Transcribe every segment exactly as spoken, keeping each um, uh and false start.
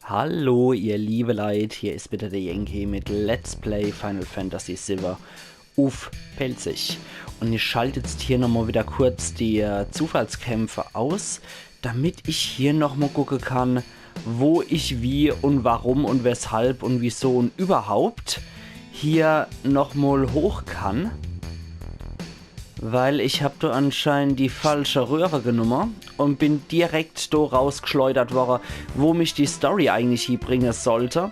Hallo, ihr liebe Leit, hier is wieder der Yankee mit Let's Play Final Fantasy siwwe uff Pälzisch. Und ich schalt jetzt hier nochmal wieder kurz die äh, Zufallskämpfe aus, damit ich hier nochmal gucke kann, wo ich wie und warum und weshalb und wieso und überhaupt hier nochmal hoch kann. Weil ich hab do anscheinend die falsche Röhre genumme und bin direkt do rausgeschleudert worre, wo mich die Story eigentlich hiebringe sollte.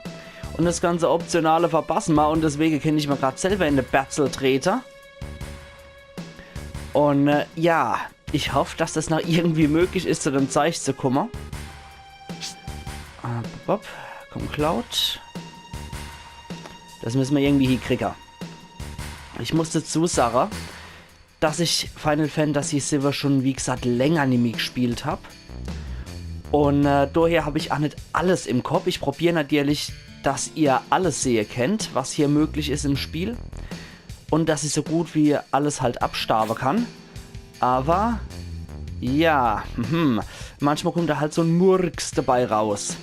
Und das ganze Optionale verpasse ma und deswege kennt ich ma grad selber in de Berzel trete. Und äh, ja, ich hoff, dass das noch irgendwie möglich is, zu dem Zeich zu kumme. Äh, bop, bop. Komm, Cloud. Das müsse ma irgendwie hiekriege. Ich muss dazu sage, dass ich Final Fantasy siwwe schon, wie gesagt, länger nimmi gespielt hab. Und äh, daher hab ich auch net alles im Kopf. Ich probier natürlich, dass ihr alles sehe kennt, was hier möglich is im Spiel. Und dass ich so gut wie alles halt abstaawe kann. Aber, ja, mhm, manchmal kommt da halt so en Murks dabei raus.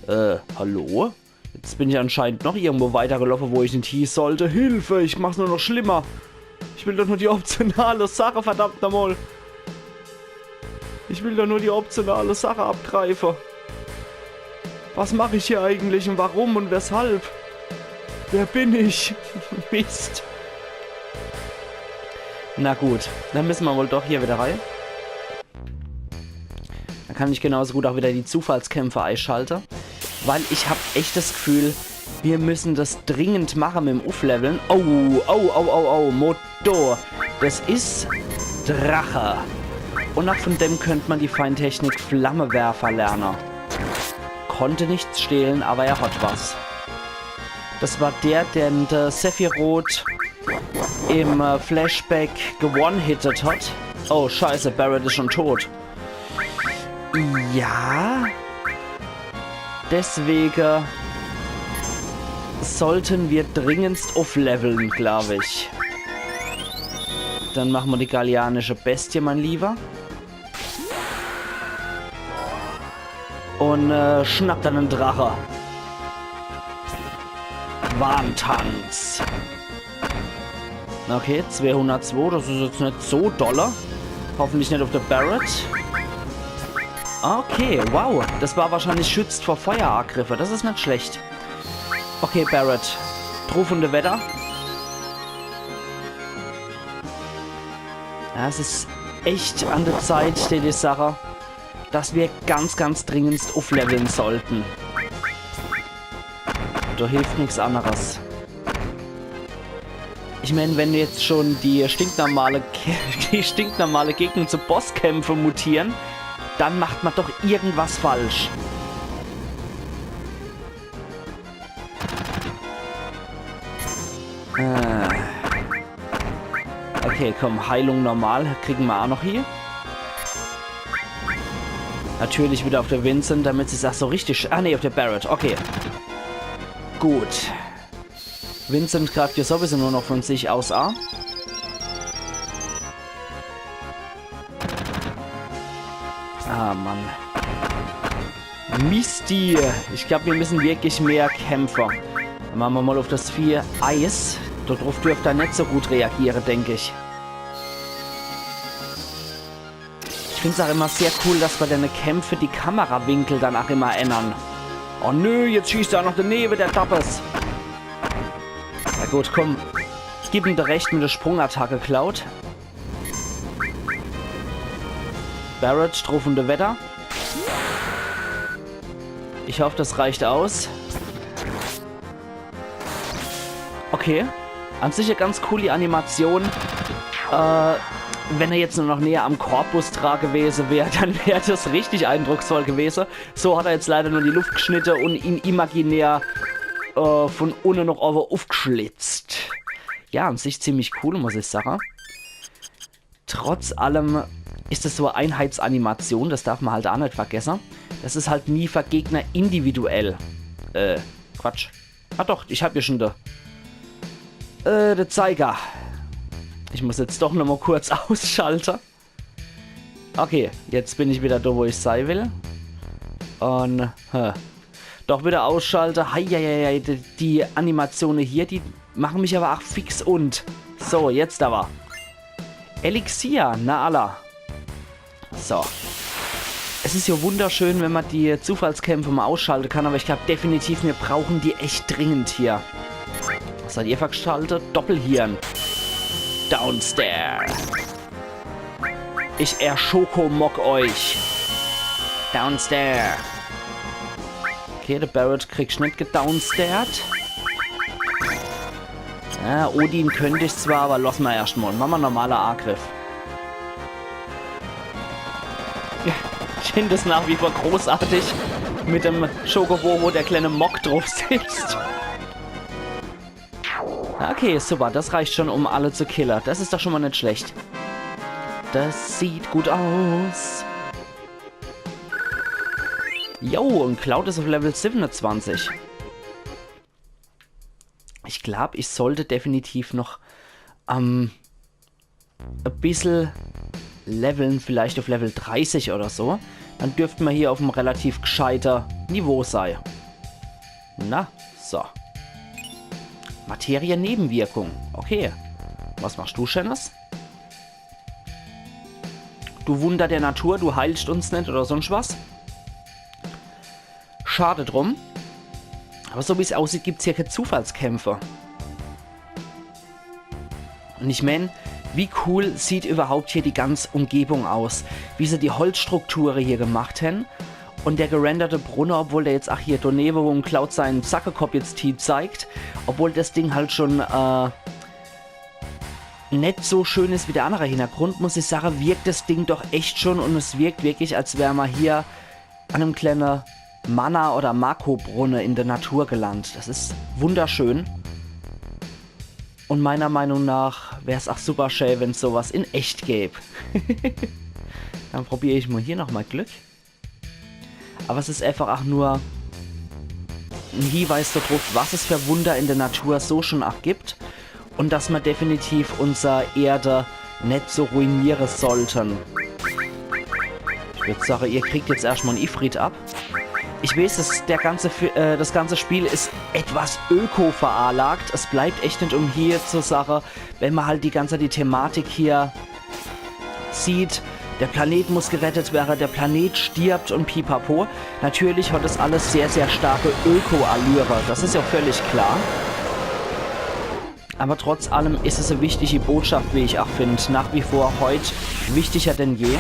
Äh, hallo? Jetzt bin ich anscheinend noch irgendwo weitergelaufe, wo ich net hie sollte. Hilfe, ich mach's nur noch schlimmer. Ich will doch nur die optionale Sache, verdammt nochmal. Ich will doch nur die optionale Sache abgreife. Was mach ich hier eigentlich und warum und weshalb? Wer bin ich? Mist. Na gut, dann müsse ma wohl doch hier wieder rein. Dann kann ich genauso gut auch wieder die Zufallskämpfe eischalte. Weil ich hab echt das Gefühl, wir müssen das dringend mache mit dem Uffleveln. Oh, oh, oh, oh, oh, Motor. Das is Drache. Und auch von dem könnt man die Feintechnik Flammewerfer lerne. Konnte nichts stehlen, aber er hat was. Das war der, den der Sephiroth im äh, Flashback gewone-hitted hat. Oh, scheiße, Barret is schon tot. Ja. Deswege sollten wir dringendst uffleveln, glaub ich. Dann machen wir die gallianische Bestie, mein Lieber. Und äh, schnapp dann den Drache. Warntanz. Okay, zweihundertzwei, das is jetzt net so dolle. Hoffentlich net auf der Barret. Okay, wow. Das war wahrscheinlich schützt vor Feueragriffe. Das is net schlecht. Okay, Barret. Truff und Wetter. Ja, es is echt an der Zeit, die, die Sache, dass wir ganz, ganz dringendst uffleveln sollten. Da hilft nix anderes. Ich mein, wenn jetzt schon die stinknormale, Ge- die stinknormale Gegner zu Bosskämpfe mutieren, dann macht man doch irgendwas falsch. Äh. Okay, komm, Heilung normal kriegen wir auch noch hier. Natürlich wieder auf der Vincent, damit sie sagt so richtig. Ah, nee, auf der Barret. Okay. Gut. Vincent greift ja sowieso nur noch von sich aus an. Ah, Mann. Misty. Ich glaub, wir müssen wirklich mehr kämpfen. Dann machen wir mal auf das Vieh Eis. Darauf dürft er nicht so gut reagieren, denke ich. Ich find's auch immer sehr cool, dass bei den Kämpfen die Kamerawinkel dann auch immer ändern. Oh nö, jetzt schießt er auch noch daneben, der Dappes. Na gut, komm. Gib ihm da recht mit der Sprungattacke, Cloud. Barret, Truff und Wetter. Ich hoffe, das reicht aus. Okay. An sich eine ganz coole Animation. Äh, wenn er jetzt nur noch näher am Korpus dra gewesen wäre, dann wäre das richtig eindrucksvoll gewesen. So hat er jetzt leider nur die Luft geschnitten und ihn imaginär äh, von unten noch oben aufgeschlitzt. Ja, an sich ziemlich cool, muss ich sagen. Trotz allem ist es so eine Einheitsanimation, das darf man halt auch nicht vergessen. Das ist halt nie für Gegner individuell. Äh, Quatsch. Ah doch, ich hab hier schon da. Äh, der Zeiger. Ich muss jetzt doch nochmal kurz ausschalten. Okay, jetzt bin ich wieder da, wo ich sein will. Und, hä. Doch wieder ausschalte. Heieiei, die, die Animatione hier, die mache mich aber ach fix und. So, jetzt aber. Elixier, na alla. So. Es is ja wunderschön, wenn ma die Zufallskämpfe mal ausschalte kann, aber ich glaub definitiv, mir brauchen die echt dringend hier. Was hat ihr verschaltet? Doppelhirn. Downstairs. Ich erschokomock euch. Downstairs. Okay, de Barret kriegst net gedownstairt. Ja, Odin könnt ich zwar, aber lass ma erscht mal. Mach ma normaler Angriff. Ja, ich find es nach wie vor großartig mit dem Chocobo, wo der kleine Mock drauf sitzt. Okay, super, das reicht schon, um alle zu killen. Das is doch schon mal net schlecht. Das sieht gut aus. Jo, und Cloud is auf Level siebenundzwanzig. Ich glaub, ich sollte definitiv noch, ähm, e bissel leveln, vielleicht auf Level dreißig oder so. Dann dürfte ma hier auf em relativ gscheiter Niveau sei. Na, so. Materie-Nebenwirkung. Okay. Was machst du Schönes? Du Wunder der Natur, du heilst uns net oder sonst was. Schade drum. Aber so wie's aussieht, gibt's hier keine Zufallskämpfe. Und ich mein, wie cool sieht überhaupt hier die ganze Umgebung aus? Wie se die Holzstrukture hier gemacht hän. Und der gerenderte Brunne, obwohl der jetzt, ach hier, daneben, wo em Cloud sein Zackekopp jetzt T zeigt, obwohl das Ding halt schon, äh, net so schön is wie der andere Hintergrund, muss ich sagen, wirkt das Ding doch echt schon und es wirkt wirklich, als wär ma hier an em kleine Mana- oder Mako-Brunne in der Natur gelandet. Das is wunderschön. Und meiner Meinung nach wär's ach super schön, wenn's sowas in echt gäb. Dann probier ich mal hier noch mal Glück. Aber es is einfach ach nur en Hinweis darauf, was es für Wunder in der Natur so schon ach gibt. Und dass ma definitiv unser Erde net so ruiniere sollten. Ich würd sagen, ihr kriegt jetzt erscht mal en Ifrit ab. Ich weiß, das, der ganze, Fi- äh, das ganze Spiel is etwas öko veranlagt. Es bleibt echt net umhin zu sagen, wenn ma halt die ganze Zeit die Thematik hier sieht, der Planet muss gerettet werden, der Planet stirbt und pipapo. Natürlich hat das alles sehr, sehr starke Öko-Allüre, das is ja völlig klar. Aber trotz allem is es e wichtige Botschaft, wie ich ach find, nach wie vor heut wichtiger denn je.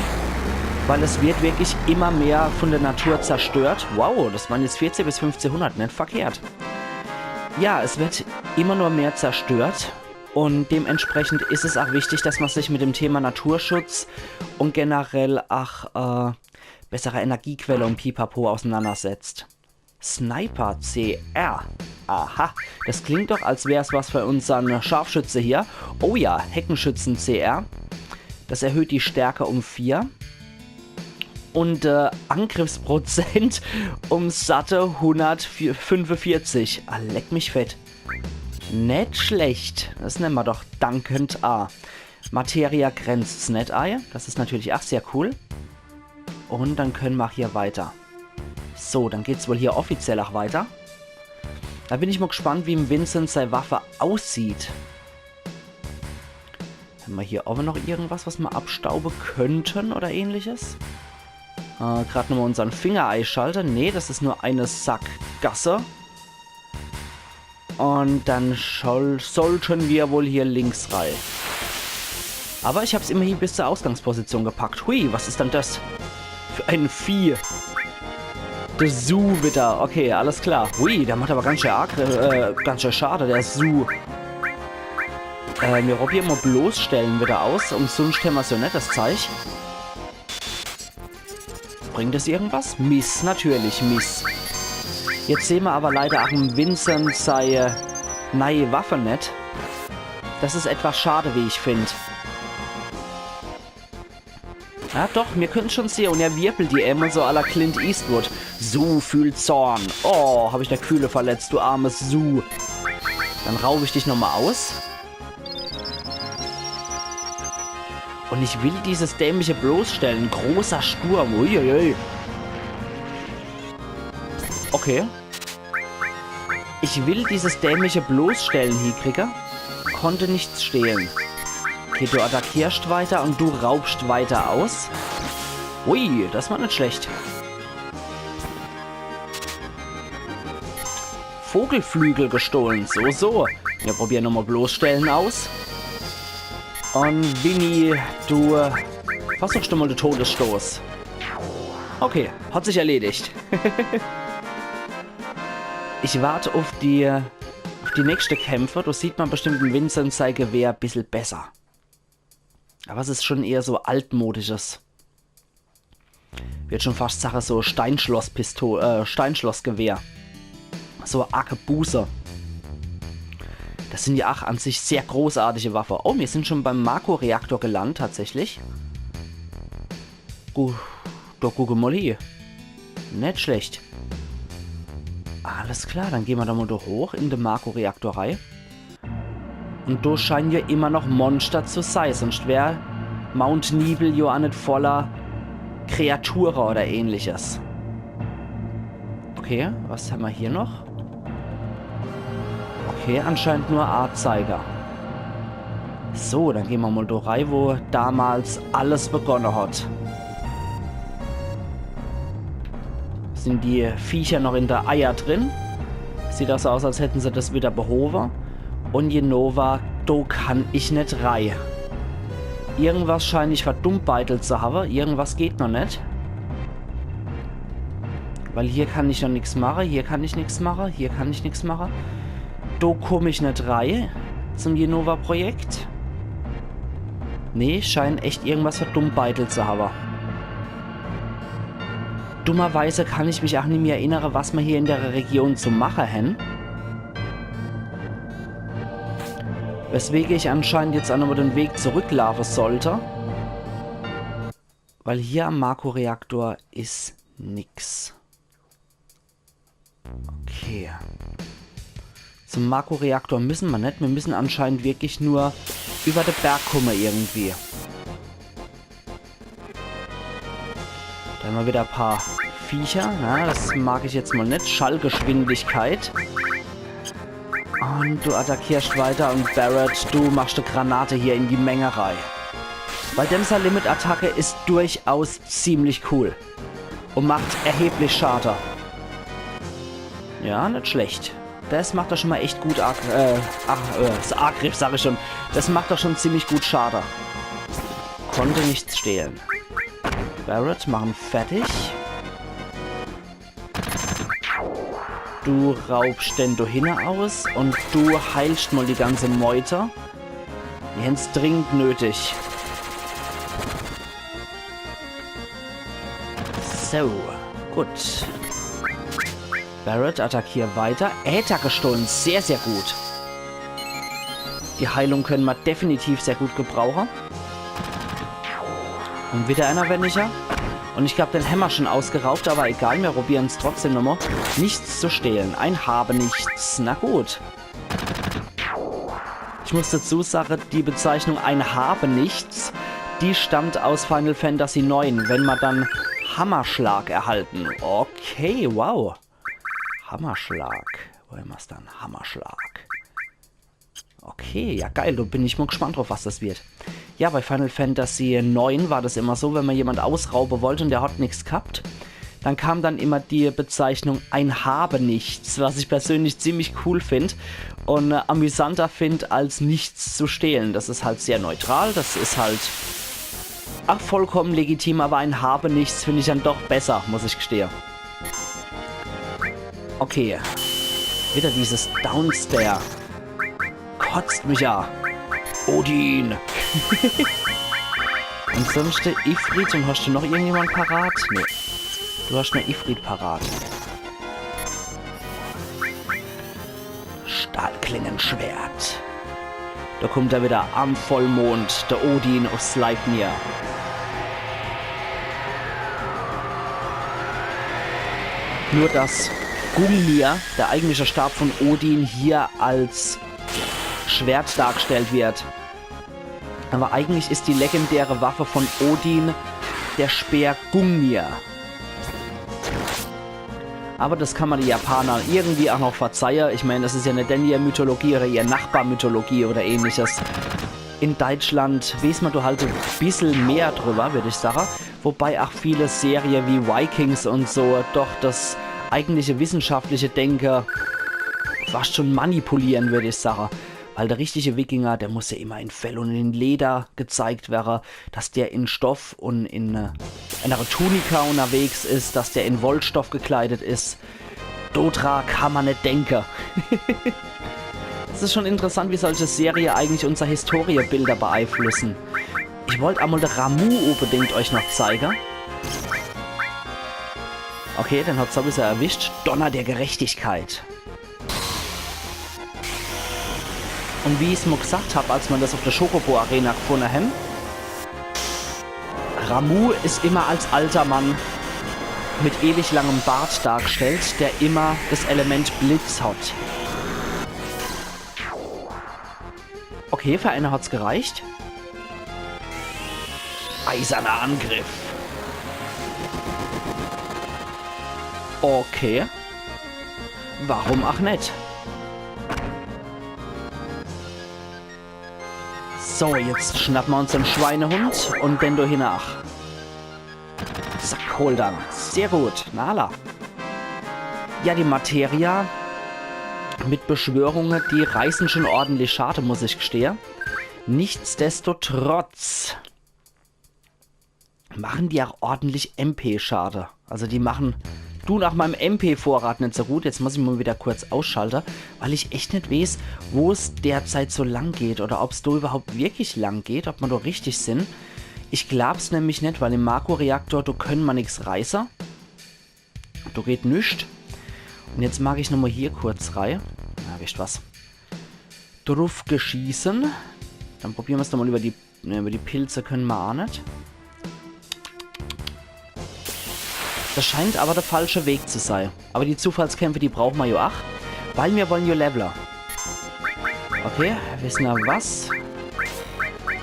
Weil es wird wirklich immer mehr von der Natur zerstört. Wow, das waren jetzt vierzig bis fünfzehnhundert, net verkehrt. Ja, es wird immer nur mehr zerstört. Und dementsprechend is es ach wichtig, dass ma sich mit dem Thema Naturschutz und generell ach, äh, bessere Energiequelle und Pipapo auseinandersetzt. Sniper C R. Aha, das klingt doch, als wär's was für unsern Scharfschütze hier. Oh ja, Heckenschützen C R. Das erhöht die Stärke um vier. Und, äh, Angriffsprozent um satte hundertfünfundvierzig. Ah, leck mich fett. Net schlecht. Das nemme ma doch dankend a. Materia grenzt's net ei. Das is natürlich ach sehr cool. Und dann können ma hier weiter. So, dann geht's wohl hier offiziell ach weiter. Da bin ich mal gespannt, wie em Vincent sei Waffe aussieht. Hämmer hier owwe noch irgendwas, was ma abstaube könnten oder ähnliches? Äh, grad nochmal unsern Finger eischalte. Nee, das is nur eine Sackgasse. Und dann soll, sollten wir wohl hier links rei. Aber ich hab's immerhin bis zur Ausgangsposition gepackt. Hui, was is denn das für ein Vieh? Der Su wieder. Okay, alles klar. Hui, der macht aber ganz schön arg, äh, ganz schön Schade, der Su. Äh, mir probiere mal bloßstellen wieder aus. Umsunscht hämmer's ja net, das Zeich. Bringt es irgendwas? Miss, natürlich, Miss. Jetzt sehn mer aber leider ach em Vincent sei, äh, neie Waffe net. Das is etwas schade, wie ich find. Ja, doch, mir können's schon sehn. Und er wirbelt die Ärmel so à la Clint Eastwood. Su fühlt Zorn. Oh, hab ich der Kühle verletzt, du armes Su. Dann raub ich dich nochmal aus. Und ich will dieses dämliche Bloßstellen. Großer Sturm. Uiuiui. Okay. Ich will dieses dämliche Bloßstellen hiekriege. Konnte nichts stehlen. Okay, du attackierst weiter und du raubst weiter aus. Ui, das war net schlecht. Vogelflügel gestohlen. So, so. Wir probieren nochmal Bloßstellen aus. Und Winnie, du versuchst du mal den Todesstoß. Okay, hat sich erledigt. Ich wart auf die, auf die nächste Kämpfe. Da sieht man bestimmt dem Vincent sei Gewehr bissel besser. Aber es ist schon eher so altmodisches. Wird schon fast Sache so Steinschlosspisto-, äh, Steinschlossgewehr. So Arkebuse. Das sind ja auch an sich sehr großartige Waffe. Oh, wir sind schon beim Mako-Reaktor gelandet, tatsächlich. Gu-, doch, gucke mal hier. Net schlecht. Alles klar, dann gehen wir da mal da hoch in den Mako-Reaktor rei. Und da scheinen ja immer noch Monster zu sein, sonst wär Mount Nibel ja auch net voller Kreature oder ähnliches. Okay, was haben wir hier noch? Okay, anscheinend nur Ahrzeiger. So, dann gehen wir mal da rei, wo damals alles begonnen hat. Sind die Viecher noch in der Eier drin? Sieht das aus, als hätten sie das wieder behoben. Und Jenova, do kann ich net rei. Irgendwas schein ich verdummbeitelt zu haben. Irgendwas geht noch net. Weil hier kann ich noch nix mache, hier kann ich nix mache, hier kann ich nix mache. Do komm ich net rei zum Jenova-Projekt. Nee, schein echt irgendwas verdummbeitelt zu haben. Dummerweise kann ich mich auch nimmi erinnere, was mer hier in der Region zu mache hän. Weswege ich anscheinend jetzt auch nochmal den Weg zurücklaufe sollte. Weil hier am Mako-Reaktor is nix. Okay. Zum Mako-Reaktor müssen wir net. Wir müssen anscheinend wirklich nur über den Berg kommen irgendwie. Da haben wir wieder ein paar Viecher. Na, das mag ich jetzt mal net. Schallgeschwindigkeit. Und du attackierst weiter und Barret, du machst eine Granate hier in die Menge rei. Weil Damsel Limit Attacke ist durchaus ziemlich cool. Und macht erheblich Schade. Ja, net schlecht. Das macht doch schon mal echt gut Ag äh, ach, äh, das Agriff, sag ich schon. Das macht doch schon ziemlich gut Schade. Konnte nichts stehlen. Barret, machen fertig. Du raubst den do hinne aus und du heilst mal die ganze Meute. Wir hän's dringend nötig. So, gut. Barret, attackier weiter. Äther gestohlen, sehr, sehr gut. Die Heilung können wir definitiv sehr gut gebrauchen. Und wieder einer weniger. Und ich glaub, den hämmer schon ausgeraubt, aber egal, wir probieren's trotzdem nochmal. Nichts zu stehlen, ein Habenichts. Na gut. Ich muss dazu sagen, die Bezeichnung ein Habenichts, die stammt aus Final Fantasy neun, wenn man dann Hammerschlag erhalten. Okay, wow. Hammerschlag. Wo hämmer's dann? Hammerschlag. Okay, ja geil, da bin ich mal gespannt drauf, was das wird. Ja, bei Final Fantasy neun war das immer so, wenn man jemand ausrauben wollte und der hat nichts gehabt, dann kam dann immer die Bezeichnung ein Habenichts, was ich persönlich ziemlich cool find und äh, amüsanter find, als nichts zu stehlen. Das ist halt sehr neutral, das ist halt auch vollkommen legitim, aber ein Habenichts finde ich dann doch besser, muss ich gestehen. Okay. Wieder dieses Downstairs. Kotzt mich ja. Odin. Und sonst der Ifrit. Und hast du noch irgendjemand parat? Nee. Du hast nur Ifrit parat. Stahlklingenschwert. Da kommt er wieder am Vollmond, der Odin aus Sleipnir. Nur dass Gungnir, der eigentliche Stab von Odin, hier als Schwert dargestellt wird. Aber eigentlich ist die legendäre Waffe von Odin der Speer Gungnir. Aber das kann man die Japaner irgendwie auch noch verzeihe. Ich mein, das is ja net denn ihr Mythologie oder ihr Nachbarmythologie oder ähnliches. In Deutschland weeß man do halt e bissel mehr drüber, würd ich sage. Wobei auch viele Serie wie Vikings und so doch das eigentliche wissenschaftliche Denke fast schon manipulieren, würd ich sage. Weil der richtige Wikinger, der muss ja immer in Fell und in Leder gezeigt werre, dass der in Stoff und in, äh, in einer Tunika unterwegs is, dass der in Wollstoff gekleidet is. Do dra kann man net denke. Es is schon interessant, wie solche Serie eigentlich unser Historiebilder beeinflussen. Ich wollt emol de Ramuh unbedingt euch noch zeige. Okay, den hat sowieso erwischt. Donner der Gerechtigkeit. Und wie ich's mol gesagt hab, als mer das auf der Chocobo Arena gefunne hen, Ramuh is immer als alter Mann mit ewig langem Bart dargestellt, der immer das Element Blitz hat. Okay, für einer hat's gereicht. Eiserner Angriff. Okay. Warum ach net? So, jetzt schnappe mer uns den Schweinehund und den do hinnach. Zack, hol dann. Sehr gut. Na alla. Ja, die Materia mit Beschwörunge, die reißen schon ordentlich Schade, muss ich gestehe. Nichtsdestotrotz machen die auch ordentlich M P Schade. Also die machen, tun auch meinem M P-Vorrat net so gut. Jetzt muss ich mol wieder kurz ausschalte, weil ich echt net weeß, wo's derzeit so lang geht oder ob's do überhaupt wirklich lang geht, ob mer do richtig sin. Ich glaub's nämlich net, weil im Mako-Reaktor, do könne mer nix reiße. Do geht nix. Und jetzt mag ich nochmol hier kurz rei. Na, wisst was? Druff geschießen. Dann probiere mer's nochmol über die, ne, über die Pilze könne mer auch net. Das scheint aber der falsche Weg zu sei. Aber die Zufallskämpfe, die brauche mer jo ach. Weil mir wollen jo Leveler. Okay, wissen wir was?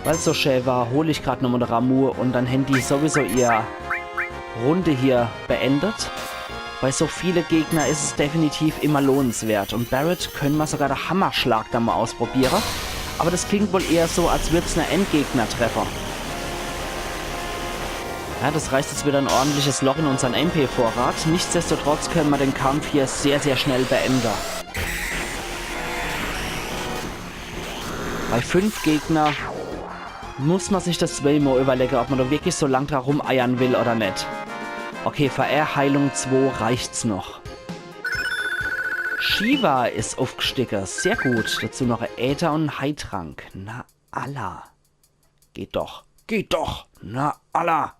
Weil's so schä war, hol ich grad nochmol de Ramuh und dann hän die sowieso ihr Runde hier beendet. Bei so viele Gegner is es definitiv immer lohnenswert. Und Barret könne mer sogar de Hammerschlag da mol ausprobiere. Aber das klingt wohl eher so, als würd's ne Endgegner treffe. Ja, das reißt jetzt wieder ein ordentliches Loch in unseren M P-Vorrat. Nichtsdestotrotz könne mer den Kampf hier sehr, sehr schnell beende. Bei fünf Gegner muss mer sich das zweimol überlege, ob mer do wirklich so lang dra rumeiern will oder net. Okay, für ehr Heilung zwei reicht's noch. Shiva is aufgestiege. Sehr gut. Dazu noch e Äther und en Heitrank. Na, alla. Geht doch. Geht doch. Na, alla.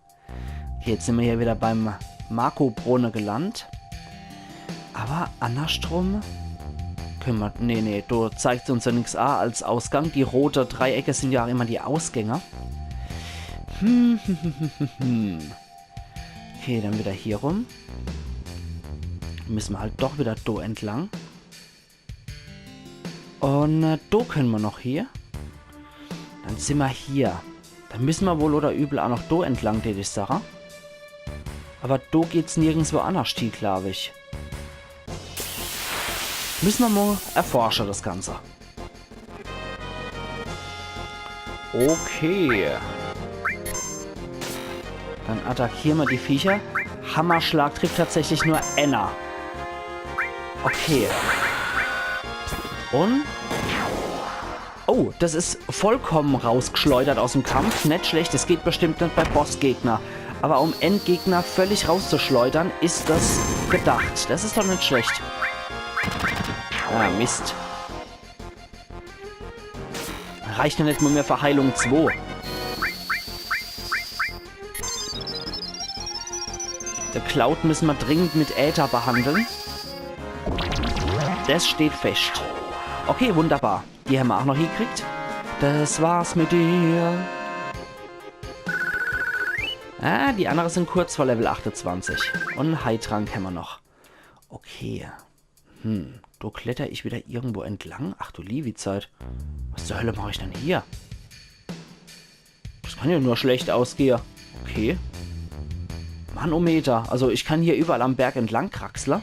Okay, jetzt sin mer hier wieder beim Mako-Brunne gelandt. Aber annerschtrum könne mer, nee, nee, do zeigt uns ja nix a als Ausgang. Die rote Dreiecke sin ja auch immer die Ausgänge. Hm, hm, hm, hm, hm, hm. Okay, dann wieder hier rum. Müsse mer halt doch wieder do entlang. Und, äh, do könne mer noch hier. Dann sin mer hier. Dann müsse mer wohl oder übel auch noch do entlang, tät ich sache. Aber do geht's nirgendswo annerscht hie, glaub ich. Müsse mer mol erforsche, das Ganze. Okay. Dann attackiere mer die Viecher. Hammerschlag trifft tatsächlich nur enner. Okay. Und? Oh, das is vollkommen rausgeschleudert aus dem Kampf. Net schlecht, es geht bestimmt net bei Bossgegner. Aber um Endgegner völlig rauszuschleudern, is das gedacht. Das is doch net schlecht. Ah, Mist. Reicht ja net mol mehr für Heilung zwei. De Cloud müsse mer dringend mit Äther behandeln. Das steht fest. Okay, wunderbar. Die hämmer auch noch hiekriegt. Das war's mit dir. Ah, die annere sin kurz vor Level achtezwanzig. Und en Heitrank hämmer noch. Okay. Hm, do kletter ich wieder irgendwo entlang. Ach du liewi Zeit. Was zur Hölle mach ich denn hier? Das kann ja nur schlecht ausgehe. Okay. Manometer. Also ich kann hier überall am Berg entlang kraxle.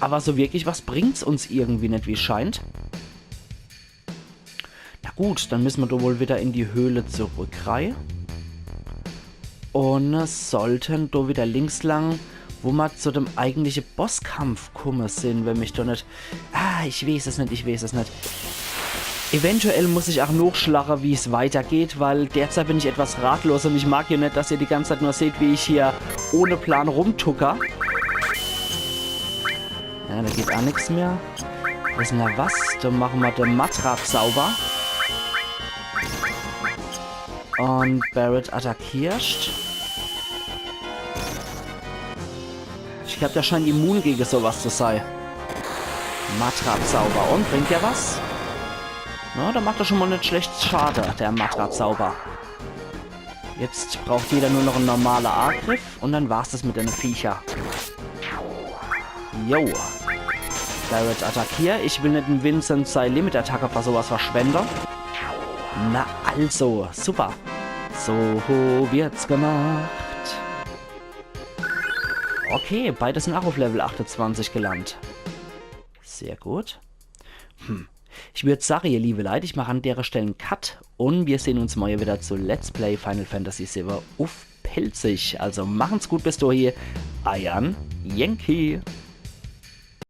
Aber so wirklich was bringt's uns irgendwie net, wie's scheint. Na gut, dann müsse mer doch wohl wieder in die Höhle zurück rei. Un sollten do wieder links lang, wo mer zu dem eigentliche Bosskampf kumme sin, wenn mich do net... Ah, ich weeß es net, ich weeß es net. Eventuell muss ich ach nochschlache, wie's weitergeht, weil derzeit bin ich etwas ratlos un ich mag jo net, dass ihr die ganze Zeit nur seht, wie ich hier ohne Plan rumtucker. Ja, do geht ach nix mehr. Wissen er was? Dann mache mer de Matra-Zauber. Un Barret attackiert. Ich glaab, der scheint immun gege sowas zu sei. Matra-Zauber. Un bringt der was? Na, do macht er schon mol net schlecht Schade, der Matra-Zauber. Jetzt braucht jeder nur noch en normale Angriff un dann war's das mit dene Viecher. Jo. Barret attackiert. Ich will net den Vincent sei Limit-Attacke für sowas verschwende. Na also, super. So wird's gemacht. Okay, beide sin ach auf Level achtundzwanzig gelandet. Sehr gut. Hm. Ich würd sage, ihr liebe Leit, ich mach an dere Stell en Cut un wir sehn uns morje wieder zu Let's Play Final Fantasy siwwe uff Pälzisch. Also machen's gut bis dohi. Eiern Yankee.